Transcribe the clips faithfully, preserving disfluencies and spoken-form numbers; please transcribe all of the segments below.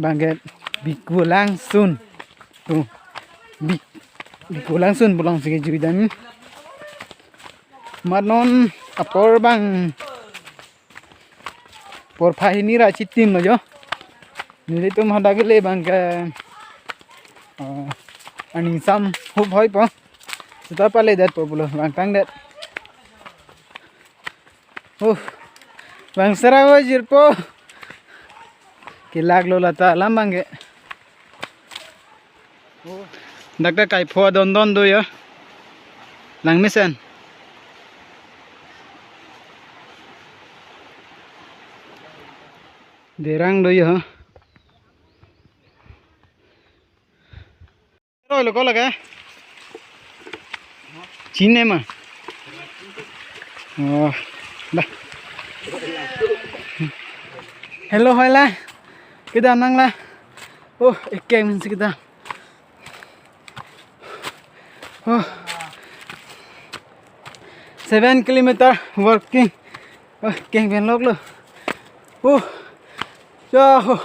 Bangke Bikulangsun. Tu. Bi-, Bikulangsun pulang si kejui dam. Mat non apor bang porphai hini ra chitim lo jo. Nelitum hadak le bangke, eh, aning sam hup hoi po. Seta pale det po pulo bang tang det. Oh, bang sera wo jirpo. Kelak lo lata alam bangke. Dak ta kaipho adon don do ya. Langmesen. Derang do ya. Roi lo ko lage. Chine ma. Oh, da. Hello, hoi la. Kedam nang la. Oh, ekeng si kedam. Oh. Seven kilometer walking. Oh, keng pen lok lo. Oh. Ya, oh.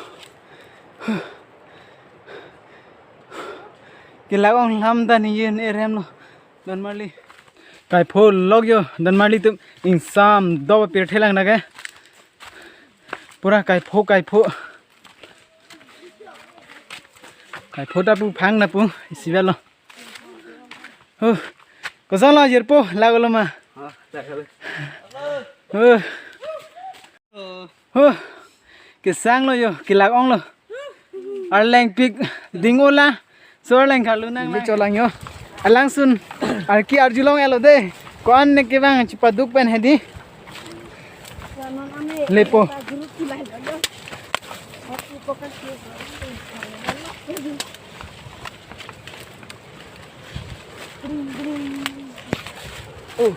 Kelak ong lam ta ni yen erem lo. Donmarli. Kaipho lok yo, donmarli atum ingsam do pirthe lang nake. Pura kaipho, kaipho. Kaipho ta pu phang na pu, isi velo. Huh. Koson lo jirpo, lak lo ma. Huh. Huh. Kesang lo yo, kelak ong lo. Arleng pik ding ola. So arleng khalu nang. Ini lang. Cholang yo. Alangsun arki arjulong elo de. Ko-an ne kevang chipaduk pen hedi. Lepo. Oh.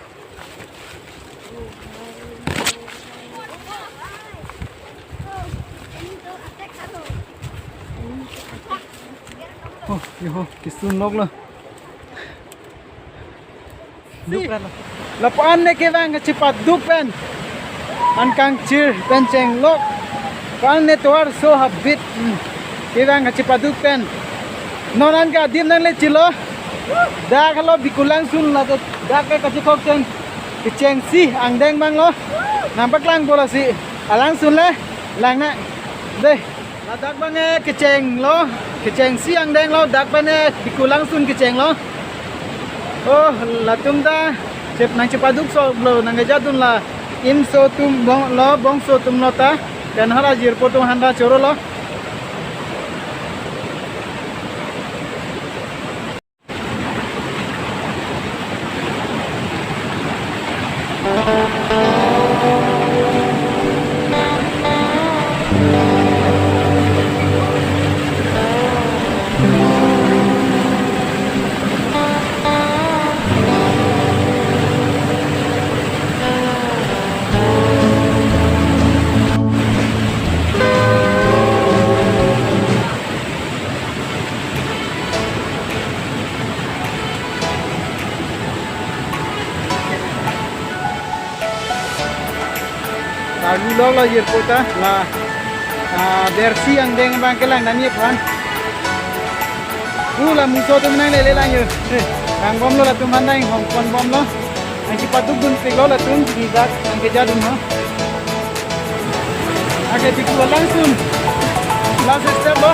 Oh, yo ho, kesun lok lo. Duk ra lo. Lapu-an ne kevang kachipaduk pen. An kangchir pen chenglok. Ko-an ne tovar so habit. Hmm. Kevang kachipaduk pen. Non an ke adim nangle chilo. Dak lo Bikulangsun la dak ke kachikok cheng. Kechengsi angdeng bang lo. Nangpaklang bola si. Alangsun le. Lang na. Dei. Ladak bang e kecheng lo, kechengsi angdeng lo, dak bang e Bikulangsun kecheng lo. Oh, latum ta chep nangchipaduk so lo nangkejadun la. Im so atum bong lo, bongso atum lo ta. Kan hala jirpo atum han ra choro lo. Arlu lok lo jirpo ta la, ah, bersi angdeng bang kelang dam ye phan. Pu la muso atum nanglele lang yo. Eh, lang bom lo latum mandang hong kon bom lo. Nangchipaduk dun pik lo latum, ni dak nangkejadun ho. Ake Bikulangsun. Last step lo.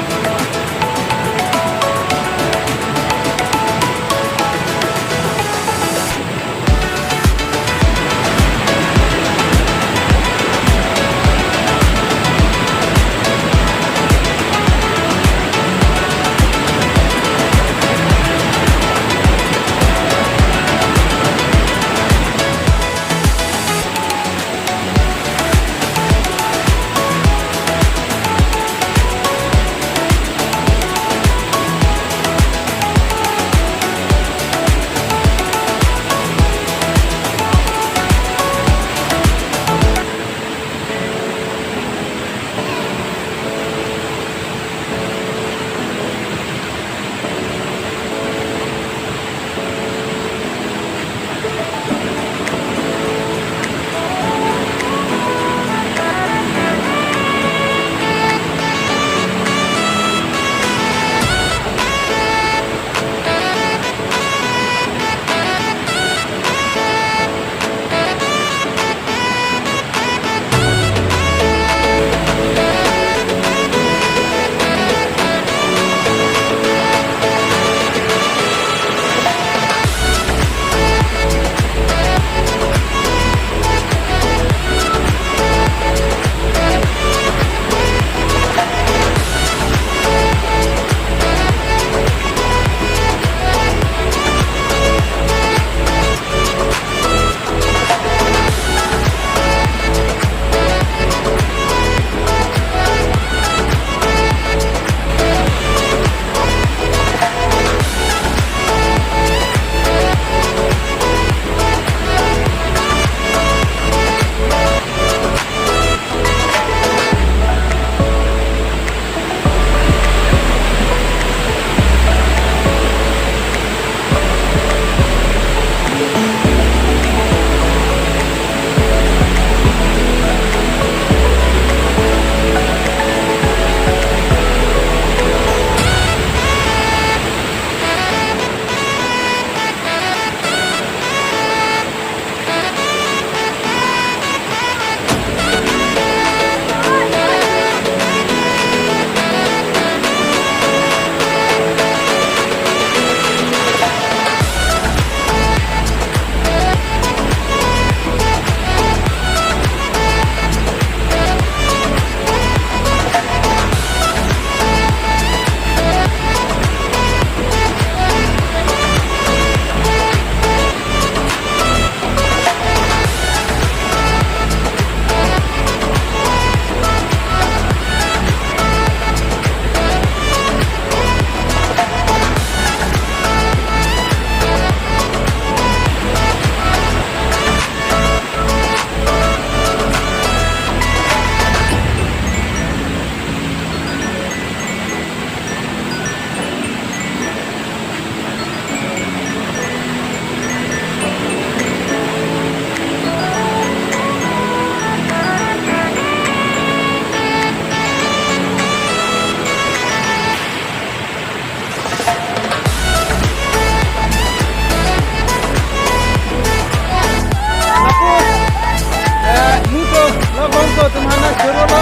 Surulo,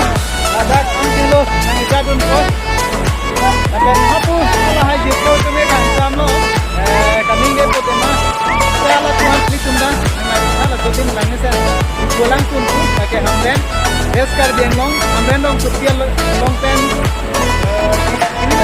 ladak angkilo nangkejadun ko. Lapen hapu lahai jiplo tumi kangsam lo. Eh, kaningje putema. Sala tuhan kli tunda. Nangkejala tutin langesen. Pulang tuntu, lake Hamren. West Karbi Anglong, Hamren along kutia lo, long pen. Eh, ini